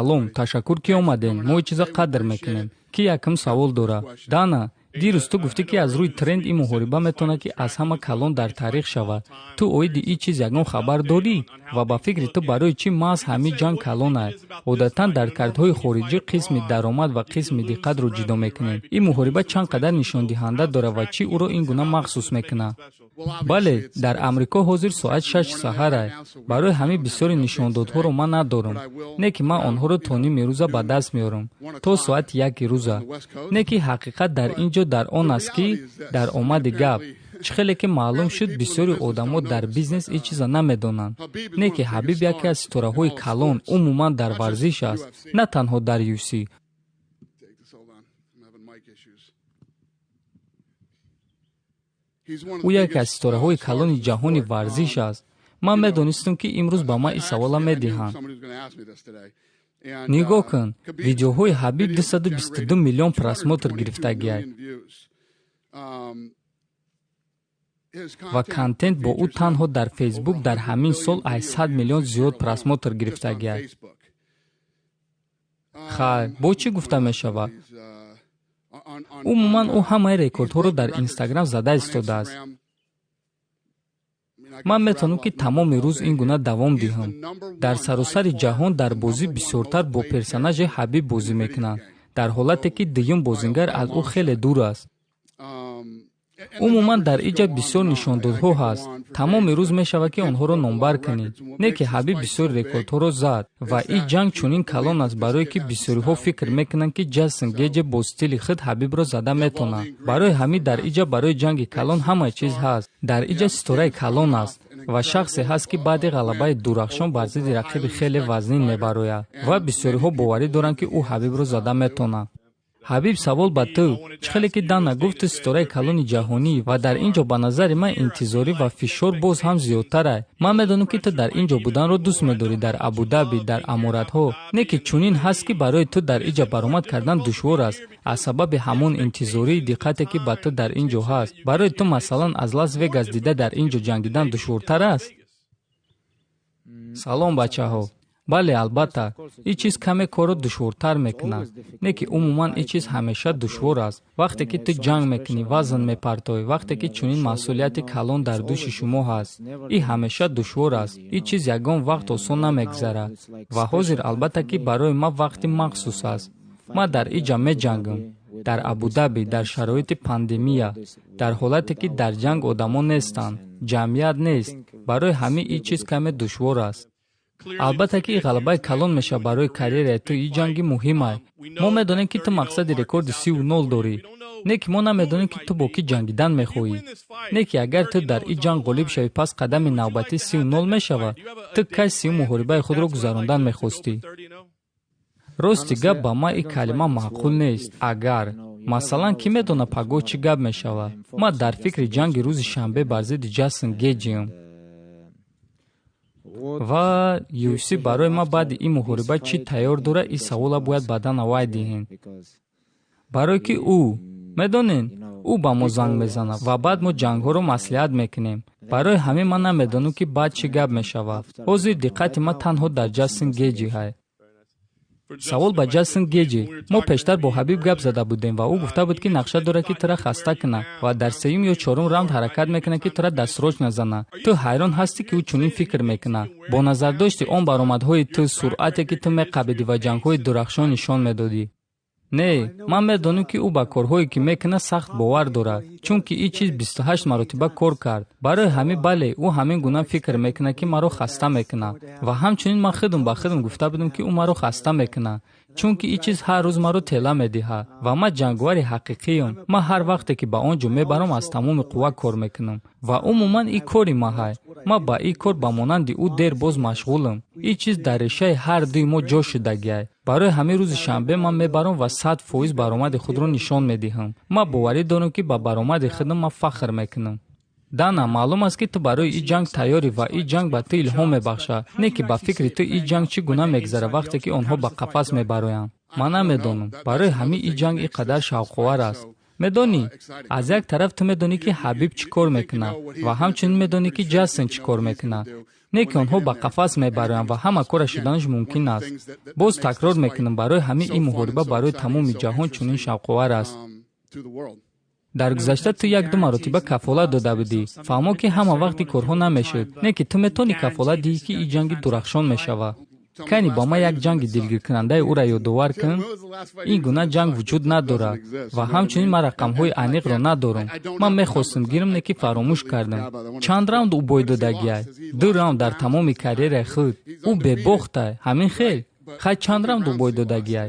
Салом, ташаккур, ки омадем. Мо ин чиза қадр мекунем. Ки якум савол дора? Дана, дирӯз ту гуфтӣ, ки аз рӯи тренд ин муҳориба метавонад, ки аз ҳама калон дар таърих шавад. Ту оиди ин чиз ягон хабар дорӣ? Ва ба фикри ту, барои чӣ маҳз ҳамин ҷанг калонай? Одатан дар картҳои хориҷӣ қисми даромад ва қисми диққатро ҷудо мекунем. Ин муҳориба чанд қадар нишондиҳанда дорад ва чӣ ӯро ин гуна махсус мекунад? Бале, дар Амрико ҳозир соат 6 саҳарай. Барои ҳамин бисёри нишондодҳоро ман надорам. Не ки ман онҳоро то ними рӯза ба даст меорам, то соати 1 рӯза. Не ки ҳақиқат дар ин ҷо дар он аст, ки дар омади гап, чӣ хеле ки маълум шуд, бисёри одамо дар бизнес ин чиза намедонанд. Не ки Ҳабиб яке аз ситораҳои калон умуман дар варзиш аст, на танҳо дар UFC. Ӯ яке аз ситораҳои калони ҷаҳони варзиш аст. Ман медонистам, ки имрӯз ба ман ин савола медиҳанд. Нигоҳ кун, видеоҳои Ҳабиб 222 миллион просмотр гирифтагиай ва контент бо ӯ танҳо дар Фейсбук дар ҳамин сол аз 100 миллион зиёд просмотр гирифтагиай. Хайр, бо чӣ гуфта мешавад? Умуман, ӯ ҳамаи рекордҳоро дар Инстаграм зада истодааст. Ман метавонам, ки тамоми рӯз ин гуна давом диҳам. Дар саросари ҷаҳон дар бозӣ бисёртар бо персонажи Ҳабиб бозӣ мекунанд, дар ҳолате ки дуюм бозингар аз ӯ хеле дур аст. Умуман, дар иҷа бисёр нишондодҳо ҳаст. Тамоми рӯз мешавад, ки онҳоро номбар кунӣ. Не ки Ҳабиб бисёри рекордҳоро зад ва ин ҷанг чунин калон аст, барое ки бисёриҳо фикр мекунанд, ки Ҷастин Геҷе бо стили худ Ҳабибро зада метавонад. Барои ҳамин дар иҷа барои ҷанги калон ҳама чиз ҳаст. Дар иҷа ситораи калон аст ва шахсе ҳаст, ки баъди ғалабаи дурахшон бар зидди рақиби хеле вазнин мебарояд ва бисёриҳо боварӣ доранд, ки ӯ Ҳабибро зада метавонад. Ҳабиб, савол ба ту. Чӣ хеле ки Дана гуфт, ту ситораи калони ҷаҳонӣ ва дар ин ҷо ба назари ман интизорӣ ва фишор боз ҳам зиёдтарай. Ман медонам, ки ту дар ин ҷо буданро дӯст медорӣ, дар Абудаби, дар Аморатҳо. Не ки чунин ҳаст, ки барои ту дар иҷа баромад кардан душвор аст аз сабаби ҳамон интизории диққате, ки ба ту дар ин ҷо ҳаст. Барои ту, масалан, аз Лас Вегас дида дар ин ҷо ҷангидан душвортар аст? Салом, бачаҳо. Бале, албатта, ин чиз каме корро душвортар мекунад. Не ки умуман ин чиз ҳамеша душвор аст. Вақте ки ту ҷанг мекунӣ, вазн мепартоӣ, вақте ки чунин масъулияти калон дар дӯши шумо ҳаст, ин ҳамеша душвор аст. Ин чиз ягон вақт осон намегзарад. Ва ҳозир, албатта, ки барои ман вақти махсус аст. Ман дар иҷа меҷангам, дар Абудаби, дар шароити пандемия, дар ҳолате ки дар ҷанг одамо нестанд, ҷамъият нест. Барои ҳамин ин чиз каме душвор аст. Албатта ки ин ғалабаи калон мешавад барои карьераи ту. Ин ҷанги муҳимай. Мо медонем, ки ту мақсади рекорди 30-0 дорӣ. Не ки мо намедонем, ки ту бо кӣ ҷангидан мехоҳӣ. Не ки агар ту дар ин ҷанг ғолиб шавӣ, пас қадами навбатӣ 30-0 мешавад. Ту кай сиюм муҳорибаи худро гузарондан мехостӣ? Рости гап, ба ман ин калима маъқул нест. Агар масалан, кӣ медонад, пагоҳ чӣ гап мешавад? Ман дар фикри ҷанги рӯзи шанбе бар зидди Ҷастин Геҷиам ва UFC барои ман баъди ин муҳориба чӣ тайёр дорад, ин савола бояд ба Дана Вайт диҳем. Барое ки ӯ, медонед, ӯ ба мо занг мезанад ва баъд мо ҷангҳоро маслиҳат мекунем. Барои ҳамин ман намедонам, ки баъд чӣ гап мешавад. Ҳозир диққати ман танҳо дар Ҷастин Геҷи ҳай. Савол ба Ҷастин Геҷи. Мо пештар бо Ҳабиб гап зада будем ва ӯ гуфта буд, ки нақша дорад, ки тура хаста кунад ва дар сеюм ё чорум раунд ҳаракат мекунад, ки тура дастрочно зана. Ту ҳайрон ҳастӣ, ки ӯ чунин фикр мекунад, бо назардошти он баромадҳои ту, суръате ки ту меқабидӣ ва ҷангҳои дурахшон нишон медодӣ? Не, ман медонам, ки ӯ ба корҳое, ки мекунад, сахт бовар дорад, чунки ин чиз 28 маротиба кор кард. Барои ҳамин, бале, ӯ ҳамин гуна фикр мекунад, ки маро хаста мекунад. Ва ҳамчунин ман худам ба худам гуфта будам, ки ӯ маро хаста мекунад, чунки ин чиз ҳар рӯз маро тела медиҳад ва ман ҷанговари ҳақиқиам. Ман ҳар вақте ки ба он ҷо мебарам, аз тамоми қувва кор мекунам ва умуман ин кори ма ҳай. Ман ба ин кор ба монанди ӯ дер боз машғулам. Ин чиз дар решаи ҳар дуи мо ҷо шудагиай. Барои ҳамин рӯзи шанбе ман мебарам ва 100% баромади худро нишон медиҳам. Ман боварӣ дорам, ки ба баромади худам ман фахр мекунам. Дана, маълум аст, ки ту барои ин ҷанг тайёрӣ ва ин ҷанг ба ту илҳом мебахшад. Не ки ба фикри ту, ин ҷанг чӣ гуна мегзарад, вақте ки онҳо ба қафас мебароянд? Ман намедонам. Барои ҳамин ин ҷанг ин қадар шавқовар аст. Медонӣ, аз як тараф ту медонӣ, ки Ҳабиб чӣ кор мекунад, ва ҳамчунин медонӣ, ки Ҷастин чӣ кор мекунад. Не ки онҳо ба қафас мебароянд ва ҳама кора шуданаш мумкин аст. Боз такрор мекунам, барои ҳамин ин муҳориба барои тамоми ҷаҳон чунин шавқовар аст. Дар гузашта ту як-ду маротиба кафолат дода будӣ. Фаҳмо, ки ҳама вақт ин корҳо намешуд. Не ки ту метавонӣ кафолат диҳӣ, ки ин ҷанги дурахшон мешавад. Кани ба ман як ҷанги дилгиркунандаи ӯра ёдовар кун. Ин гуна ҷанг вуҷуд надорад ва ҳамчунин ман рақамҳои аниқро надорам. Ман мехостам гирам, не ки фаромӯш кардам. Чанд раунд ӯ бой додагиай? 2 раунд дар тамоми карьераи худ. Ӯ бебохтай, ҳамин хел. Хай, чанд раунд ӯ бой додагиай?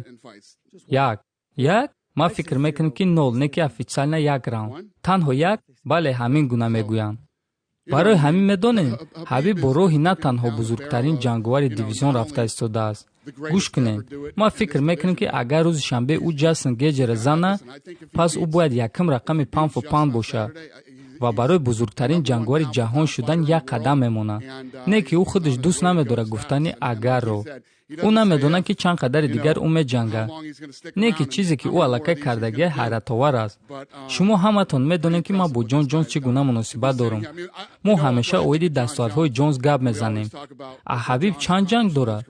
Як. Як? Ман фикр мекунам, ки нол, не ки официально як раунд. Танҳо як? Бале, ҳамин гуна мегӯянд. Барои ҳамин медонем, Ҳабиб бо роҳи на танҳо бузургтарин ҷанговари дивизион рафта истодааст. Гӯш кунед, ман фикр мекунам, ки агар рӯзи шанбе ӯ Ҷастин Геҷера зана, пас ӯ бояд якум рақами pound for pound бошад ва барои бузургтарин ҷанговари ҷаҳон шудан як қадам мемонад. Не ки ӯ худаш дӯст намедорад гуфтани агарро. Ӯ намедонад, ки чанд қадари дигар ӯ меҷангад. Не ки чизе, ки ӯ аллакай кардагиай, ҳайратовар аст. Шумо ҳаматон медонед, ки ман бо Ҷон Ҷонс чӣ гуна муносибат дорам. Мо ҳамеша оиди дастовардҳои Ҷонс гап мезанем. А Ҳабиб чанд ҷанг дорад?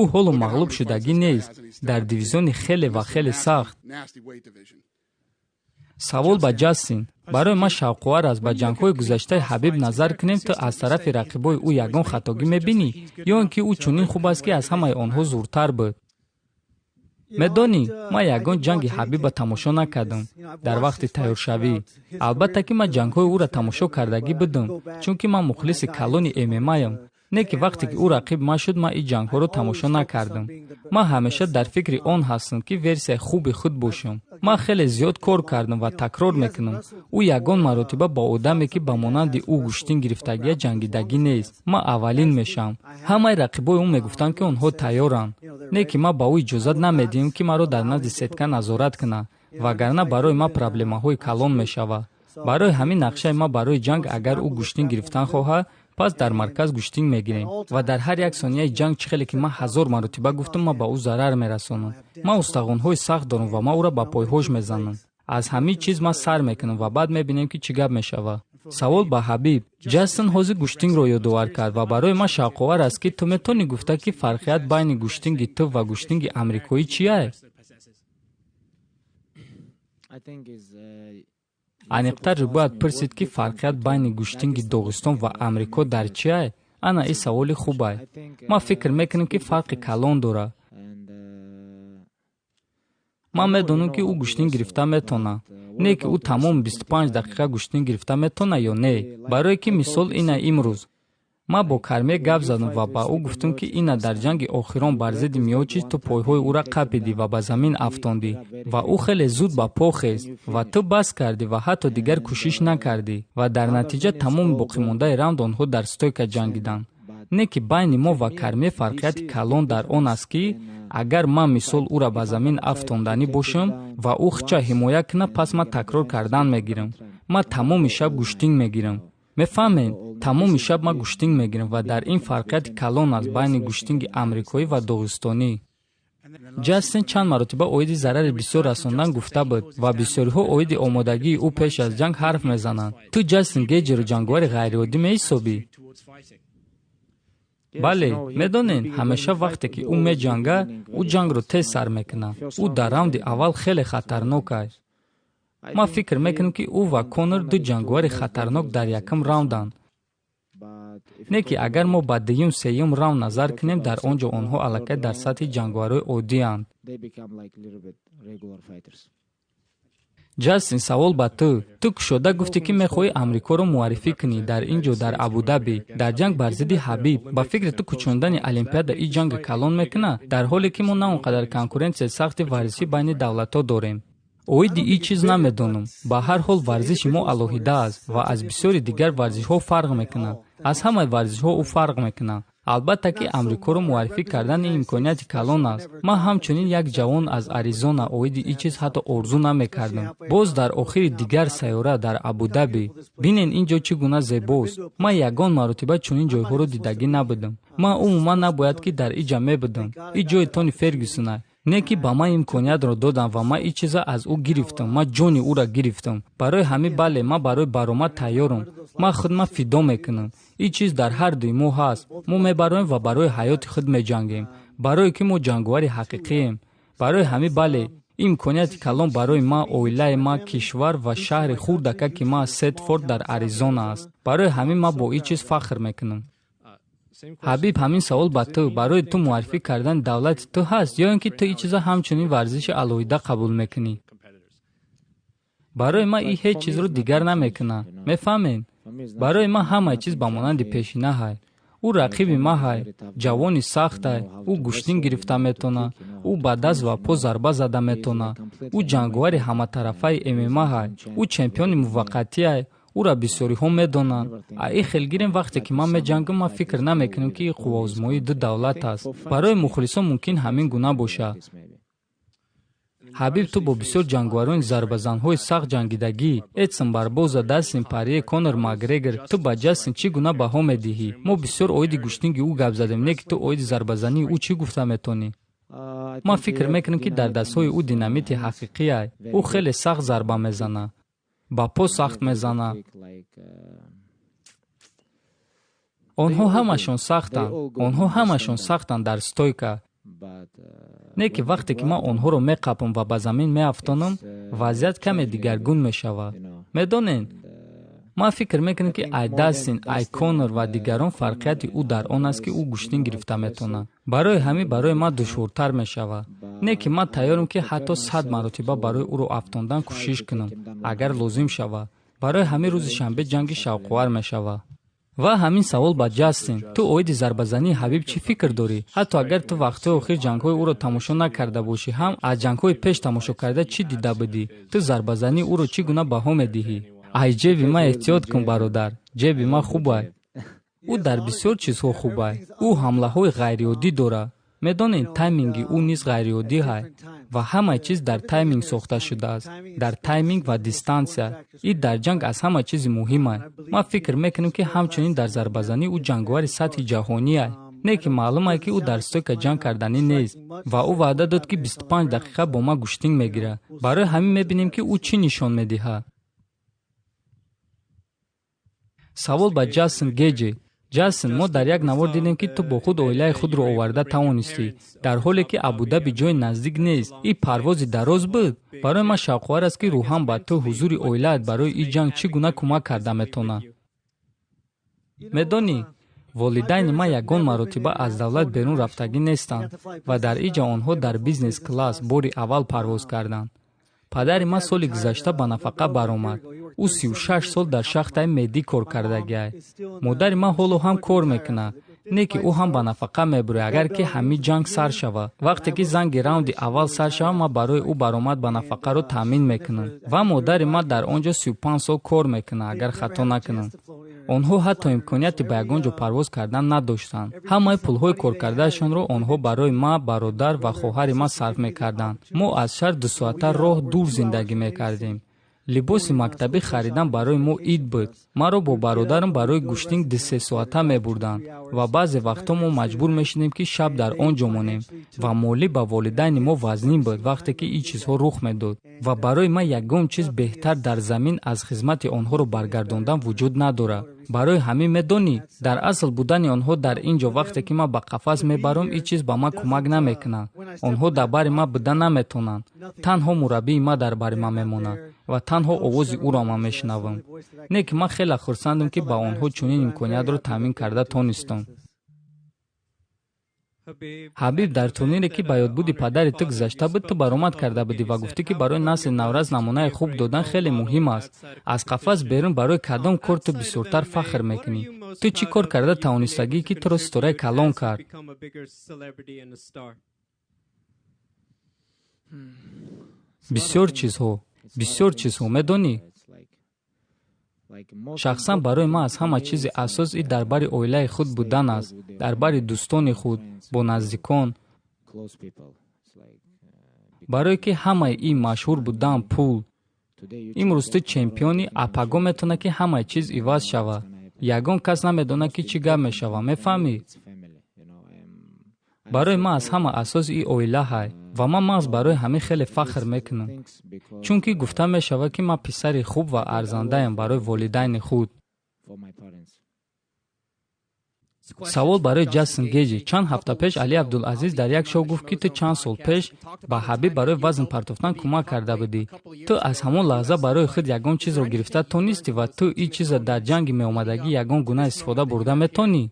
Ӯ ҳоло мағлуб шудагӣ нест дар дивизиони хеле ва хеле сахт. Савол ба Ҷастин. Барои ман шавқовар аст, ба ҷангҳои гузаштаи Ҳабиб назар кунем. Ту аз тарафи рақибои ӯ ягон хатогӣ мебинӣ ё ин ки ӯ чунин хуб аст, ки аз ҳамаи онҳо зуртар буд? Медонӣ, ман ягон ҷанги Ҳабиба тамошо накардам дар вақти тайёршавӣ. Албатта, ки ман ҷангҳои ӯро тамошо кардагӣ будам, чунки ман мухлиси калони ММАям. Не ки вақте ки ӯ рақиб ман шуд, ман ин ҷангҳоро тамошо накардам. Ман ҳамеша дар фикри он ҳастам, ки версияи хуби худ бошам. Ман хеле зиёд кор кардам ва такрор мекунам, ӯ ягон маротиба ба одаме, ки ба монанди ӯ гӯштин гирифтагия, ҷангидагӣ нест. Ман аввалин мешавам. Ҳамаи рақибои ӯ мегуфтанд, ки онҳо тайёранд. Не ки ман ба ӯ иҷозат намедиҳам, ки маро дар назди сетка назорат кунад, вагарна барои ман проблемаҳои калон мешавад. Барои ҳамин нақшаи ман барои ҷанг, агар ӯ гӯштин гирифтан хоҳад, пас дар марказ гӯштин мегирем ва дар ҳар як сонияи ҷанг, чӣ хеле ки ман ҳазор маротиба гуфтам, ман ба ӯ зарар мерасонам. Ман устағонҳои сахт дорам ва ман ӯро ба пойҳош мезанам. Аз ҳамин чиз ман сар мекунам ва баъд мебинем, ки чӣ гап мешавад. Савол ба Ҳабиб. Ҷастин ҳозир гӯштингро ёдовар кард ва барои ман шавқовар аст, ки ту метавонӣ гуфта, ки фарқият байни гӯштинги ту ва гӯштинги амрикоӣ чия? Аниқтар бояд пурсид, ки фарқият байни гӯштинги Доғистон ва Амрико дар чиай? Ана ин саволи хубай. Ман фикр мекунам, ки фарқи калон дорад. Ман медонам, ки ӯ гӯштин гирифта метавонад. Не ки ӯ тамоми 25 дақиқа гӯштин гирифта метавонад ё не. Барое ки мисол ина имрӯз ман бо Карме гап задам ва ба ӯ гуфтам, ки ина дар ҷанги охирон бар зидди Миочич ту пойҳои ӯра қапидӣ ва ба замин афтондӣ ва ӯ хеле зуд ба по хест ва ту бас кардӣ ва ҳатто дигар кӯшиш накардӣ ва дар натиҷа тамоми боқимондаи раунд онҳо дар стойка ҷангиданд. Не ки байни мо ва Карме фарқияти калон дар он аст, ки агар ман мисол ӯра ба замин афтонданӣ бошам ва ӯ хча ҳимоя кунад, пас ман такрор кардан мегирам. Ман тамоми шаб гӯштинг мегирам. Мефаҳмед? Тамоми шаб ман гӯштинг мегирам ва дар ин фарқияти калон аст байни гӯштинги амрикоӣ ва доғистонӣ. Ҷастин чанд маротиба оиди зарари бисёр расондан гуфта буд ва бисёриҳо оиди омодагии ӯ пеш аз ҷанг ҳарф мезананд. Ту Ҷастин Геҷеро ҷанговари ғайриоддӣ меҳисобӣ? Бале, медонед, ҳамеша вақте ки ӯ меҷангад, ӯ ҷангро тез сар мекунад. Ӯ дар раунди аввал хеле хатарнок аст. Ман фикр мекунам, ки ӯ ва Конор ду ҷанговари хатарнок дар якум раунданд. Не ки агар мо ба дуюм, сеюм раунд назар кунем, дар он ҷо онҳо аллакай дар сатҳи ҷанговарҳои оддианд. Ҷастин, савол ба ту. Ту кушода гуфтӣ, ки мехоҳӣ Амрикоро муаррифӣ кунӣ дар ин ҷо, дар Абудаби, дар ҷанг бар зидди Ҳабиб. Ба фикри ту, кӯчондани Олимпиада ин ҷанги калон мекунад, дар ҳоле ки мо на он қадар конкуренсияи сахти варзишӣ байни давлатҳо дорем? Оиди ин чиз намедонам. Ба ҳар ҳол варзиши мо алоҳида аст ва аз бисёри дигар варзишҳо фарқ мекунад. Аз ҳамаи варзишҳо ӯ фарқ мекунад. Албатта, ки Амрикоро муаррифӣ кардан ин имконияти калон аст. Ман ҳамчунин як ҷавон аз Аризона оиди ин чиз ҳатто орзу намекардам. Боз дар охири дигар сайёра, дар Абудаби. Бинен, ин ҷо чӣ гуна зебост. Ман ягон маротиба чунин ҷойҳоро дидагӣ набудам. Ман умуман набояд, ки дар ин ҷа мебудам. Ин ҷои Тони Фергюсона. Не ки ба ман имкониятро доданд ва ман ин чиза аз ӯ гирифтам, ман ҷони ӯра гирифтам. Барои ҳамин бале, ман барои баромад тайёрам. Ман худма фидо мекунам. Ин чиз дар ҳар дуи мо ҳаст. Мо мебароем ва барои ҳаёти худ меҷангем, барое ки мо ҷанговари ҳақиқием. Барои ҳамин бале, имконияти калон барои ман, оилаи ман, кишвар ва шаҳри хурдакаки ман Сетфорд дар Аризона аст. Барои ҳамин ман бо ин чиз фахр мекунам. Ҳабиб, ҳамин савол ба ту. Барои ту муаррифӣ кардани давлати ту ҳаст ё ин ки ту ин чиза ҳамчунин варзиши алоҳида қабул мекунӣ? Барои ман ин ҳеҷ чизро дигар намекунад. Мефаҳмед? Барои ман ҳамаи чиз ба монанди пешина ҳай. Ӯ рақиби ман ҳай, ҷавони сахтай, ӯ гӯштин гирифта метавонад, ӯ ба даст ва по зарба зада метавонад, ӯ ҷанговари ҳаматарафаи ММА ҳай, ӯ чемпиони муваққатиай, ӯра бисёриҳо медонанд. А ин хел гирем, вақте ки ман меҷангам, ман фикр намекунам, ки ин қувваозмоии ду давлат аст. Барои мухлисон мумкин ҳамин гуна бошад. Ҳабиб, ту бо бисёр ҷанговарони зарбазанҳои сахт ҷангидагӣ: Эдсон Барбоза, Дастин Парье, Конор Макгрегор. Ту ба Ҷастин чӣ гуна баҳо медиҳӣ? Мо бисёр оиди гӯштинги ӯ гап задем, не ки ту оиди зарбазании ӯ чӣ гуфта метавонӣ? Ман фикр мекунам, ки дар дастҳои ӯ динамити ҳақиқиай. Ӯ хеле сахт зарба мезанад, ба по сахт мезанад. Онҳо ҳамашон сахтанд, онҳо ҳамашон сахтанд дар стойка. Не ки вақте ки ман онҳоро меқапам ва ба замин меафтонам, вазъият каме дигаргун мешавад. Медонед, ман фикр мекунам, ки ай Дастин, ай Конор ва дигарон фарқияти ӯ дар он аст, ки ӯ гӯштин гирифта метавонад. Барои ҳамин барои ман душвортар мешавад. Не ки ман тайёрам, ки ҳатто 100 маротиба барои ӯро афтондан кӯшиш кунам, агар лозим шавад. Барои ҳамин рӯзи шанбе ҷанги шавқовар мешавад. Ва ҳамин савол ба Ҷастин. Ту оиди зарбазании Ҳабиб чӣ фикр дорӣ? Ҳатто агар ту вақтҳои охир ҷангҳои ӯро тамошо накарда бошӣ ҳам, аз ҷангҳои пеш тамошо карда чӣ дида будӣ? Ту зарбазании ӯро чӣ гуна баҳо медиҳӣ? Ай ҷеби ман эҳтиёт кун, бародар. Ҷеби ман хубай. Ӯ дар бисёр чизҳо хубай. Ӯ ҳамлаҳои ғайриоддӣ дорад. Медонед, тайминги ӯ низ ғайриоддӣ ҳай ва ҳамаи чиз дар тайминг сохта шудааст, дар тайминг ва дистансия. Ин дар ҷанг аз ҳама чизи муҳимай. Ман фикр мекунам, ки ҳамчунин дар зарбазанӣ ӯ ҷанговари сатҳи ҷаҳониай. Не ки маълум ай, ки ӯ дар стойка ҷанг карданӣ нест ва ӯ ваъда дод, ки 25 дақиқа бо ман гӯштинг мегирад. Барои ҳамин мебинем, ки ӯ чӣ нишон медиҳад. Савол ба Ҷастин Геҷи. Ҷастин, мо дар як навор дидем, ки ту бо худ оилаи худро оварда тавонистӣ, дар ҳоле ки Абудаби ҷои наздик нест. Ин парвози дароз буд. Барои ман шавқовар аст, ки рӯҳан ба ту ҳузури оилаат барои ин ҷанг чӣ гуна кӯмак карда метавонад. Медонӣ, волидайни ман ягон маротиба аз давлат берун рафтагӣ нестанд ва дар ин ҷо онҳо дар бизнес-класс бори аввал парвоз карданд. Падари ман соли гузашта ба нафақа баромад. Ӯ 36 сол дар шахтаи медӣ кор кардагиай. Модари ман ҳоло ҳам кор мекунад, не ки ӯ ҳам ба нафақа мебурад, агар ки ҳамин ҷанг сар шавад. Вақте ки занги раунди аввал сар шавад, ман барои ӯ баромад ба нафақаро таъмин мекунам. Ва модари ман дар он ҷо 35 сол кор мекунад, агар хато накунам. Онҳо ҳатто имконияти ба ягон ҷо парвоз кардан надоштанд. Ҳамаи пулҳои коркардаашонро онҳо барои ман, бародар ва хоҳари ман сарф мекарданд. Мо аз шаҳр 2 соата роҳ дур зиндагӣ мекардем. Либоси мактабӣ харидан барои мо ид буд. Маро бо бародарам барои гӯштинг 2-3 соата мебурданд ва баъзе вақтҳо мо маҷбур мешудем, ки шаб дар он ҷо монем ва молӣ ба волидайни мо вазнин буд, вақте ки ин чизҳо рух медод. Ва барои ман ягон чиз беҳтар дар замин аз хизмати онҳоро баргардондан вуҷуд надорад. Барои ҳамин медонӣ, дар асл будани онҳо дар ин ҷо, вақте ки ман ба қафас мебарам, ин чиз ба ман кӯмак намекунад. Онҳо дар бари ман буда наметавонанд. Танҳо мураббии ман дар бари ман мемонад ва танҳо овози ӯро ман мешунавам. Не ки ман хеле хурсандам, ки ба онҳо чунин имкониятро таъмин карда тонистам. Ҳабиб, дар турнире, ки ба ёдбуди падари ту гузашта буд, ту баромад карда будӣ ва гуфтӣ, ки барои насли наврас намунаи хуб додан хеле муҳим аст. Аз қафас берун барои кадом кор ту бисёртар фахр мекунӣ? Ту чӣ кор карда тавонистагӣ, ки туро ситораи калон кард? Бисёр чизҳо, бисёр чизҳо, медонӣ? Шахсан барои ман аз ҳама чизи асос ин дар бари оилаи худ будан аст, дар бари дӯстони худ, бо наздикон. Барое ки ҳамаи ин машҳур будан, пул. Имрӯз ту чемпиони, а паго метавонад, ки ҳамаи чиз иваз шавад. Ягон кас намедонад, ки чӣ гап мешавад, мефаҳмӣ? Барои ман аз ҳама асос и оила ҳай ва ман маҳз барои ҳамин хеле фахр мекунам, чунки гуфта мешавад, ки ман писари хуб ва арзандаям барои волидайни худ. Савол барои Ҷастин Геҷи. Чанд ҳафта пеш Али Абдулазиз дар як шоу гуфт, ки ту чанд сол пеш ба Ҳабиб барои вазн партофтан кӯмак карда будӣ. Ту аз ҳамон лаҳза барои худ ягон чизро гирифта тонистӣ ва ту ин чизро дар ҷанги меомадагӣ ягон гуна истифода бурда метонӣ?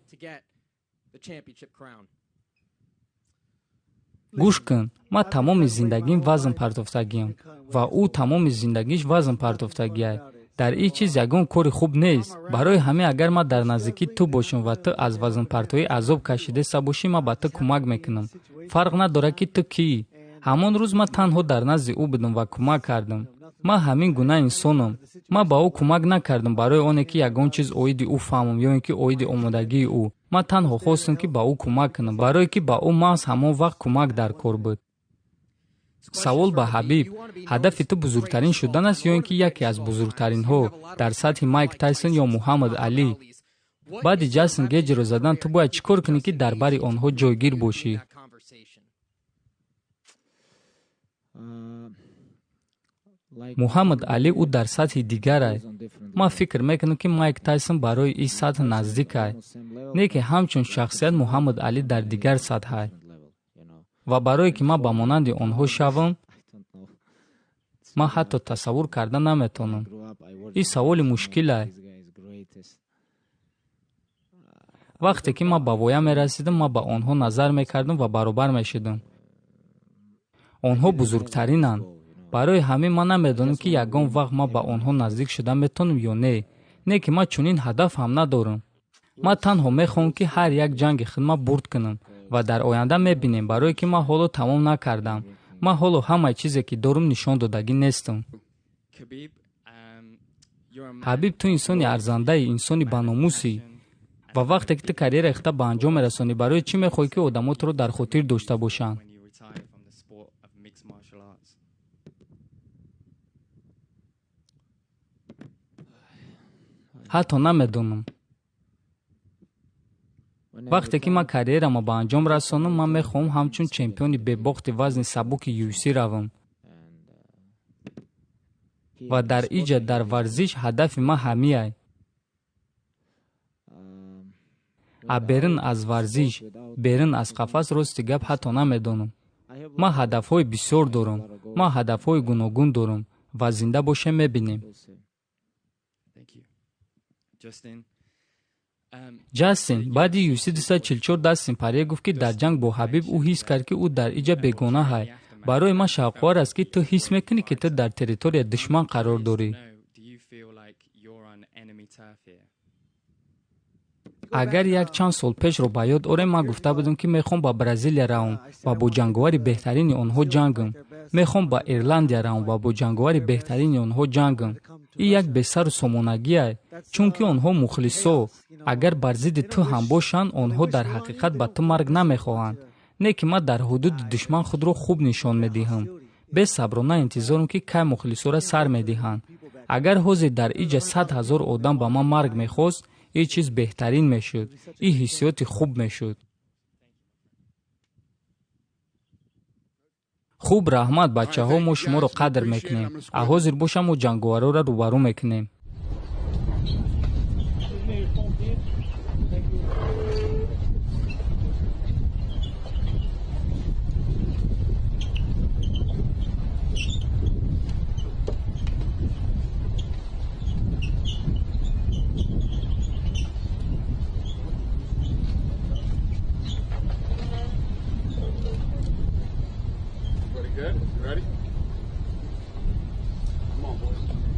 Гӯш кун, ман тамоми зиндагим вазн партофтагиам ва ӯ тамоми зиндагиш вазн партофтагиай. Дар ин чиз ягон кори хуб нест. Барои ҳамин агар ман дар наздикии ту бошам ва ту аз вазнпартоӣ азоб кашидеста бошӣ, ман ба ту кӯмак мекунам. Фарқ надорад, ки ту киӣ. Ҳамон рӯз ман танҳо дар назди ӯ будам ва кӯмак кардам. Ман ҳамин гуна инсонам. Ман ба ӯ кӯмак накардам барои оне, ки ягон чиз оиди ӯ фаҳмам ё ин ки оиди омодагии ӯ. Ман танҳо хостам, ки ба ӯ кӯмак кунам, барое ки ба ӯ маҳз ҳамон вақт кӯмак дар кор буд. Савол ба Ҳабиб. Ҳадафи ту бузургтарин шудан аст ё ин ки яке аз бузургтаринҳо дар сатҳи Майк Тайсон ё Муҳаммад Алӣ? Баъди Ҷастин Геҷиро задан ту бояд чӣ кор кунӣ, ки дар бари онҳо ҷойгир бошӣ? Муҳаммад Алӣ ӯ дар сатҳи дигарай. Ман фикр мекунам, ки Майк Тайсон барои ин сатҳ наздикай. Не ки ҳамчун шахсият Муҳаммад Алӣ дар дигар сатҳай. Ва барое ки ман ба монанди онҳо шавам, ман ҳатто тасаввур карда наметавонам. Ин саволи мушкилай. Вақте ки ман ба воя мерасидам, ман ба онҳо назар мекардам ва баробар мешудам. Онҳо бузургтаринанд. Барои ҳамин ман намедонам, ки ягон вақт ман ба онҳо наздик шуда метавонам ё не. Не ки ман чунин ҳадаф ҳам надорам. Ман танҳо мехоҳам, ки ҳар як ҷанги худ ман бурд кунам ва дар оянда мебинем, барое ки ман ҳоло тамом накардам. Ман ҳоло ҳамаи чизе, ки дорум, нишон додагӣ нестам. Ҳабиб, ту инсони арзандаи, инсони баномусӣ. Ва вақте ки ту карьераи худта ба анҷом мерасонӣ, барои чӣ мехоҳӣ, ки одамо туро дар хотир дошта бошанд? Ҳатто намедонам. Вақте ки ман карьерамо ба анҷом расонам, ман мехоҳам ҳамчун чемпиони бебохти вазни сабуки UFC равам. Ва дар иҷа дар варзиш ҳадафи ман ҳамиай. А берун аз варзиш, берун аз қафас, рости гап ҳатто намедонам. Ман ҳадафҳои бисёр дорам, ман ҳадафҳои гуногун дорам ва зинда бошем мебинем. Ҷастин, баъди UFC 244 Дастин Парье гуфт, ки дар ҷанг бо Ҳабиб ӯ ҳис кард, ки ӯ дар иҷа бегона ҳай. Барои ман шавқовар аст, ки ту ҳис мекунӣ, ки ту дар территорияи душман қарор дорӣ. Агар як чанд сол пешро ба ёд орем, ман гуфта будам, ки мехоҳам ба Бразилия равам ва бо ҷанговари беҳтарини онҳо ҷангам. Мехоҳам ба Ирландия равам ва бо ҷанговари беҳтарини онҳо ҷангам. Ин як бесару сомонагиай, чунки онҳо мухлисо. Агар бар зидди ту ҳам бошанд, онҳо дар ҳақиқат ба ту марг намехоҳанд. Не ки ман дар ҳудуди душман худро хуб нишон медиҳам. Бесаброна интизорам, ки кай мухлисоро сар медиҳанд. Агар ҳозир дар иҷа 100 ҳазор одам ба ман марг мехост, ин чиз беҳтарин мешуд, ин ҳиссиёти хуб мешуд. Хуб, раҳмат, бачаҳо, мо шуморо қадр мекунем. А ҳозир боша мо ҷанговарора рӯбарӯ мекунем. Good? You ready? Come on, boys.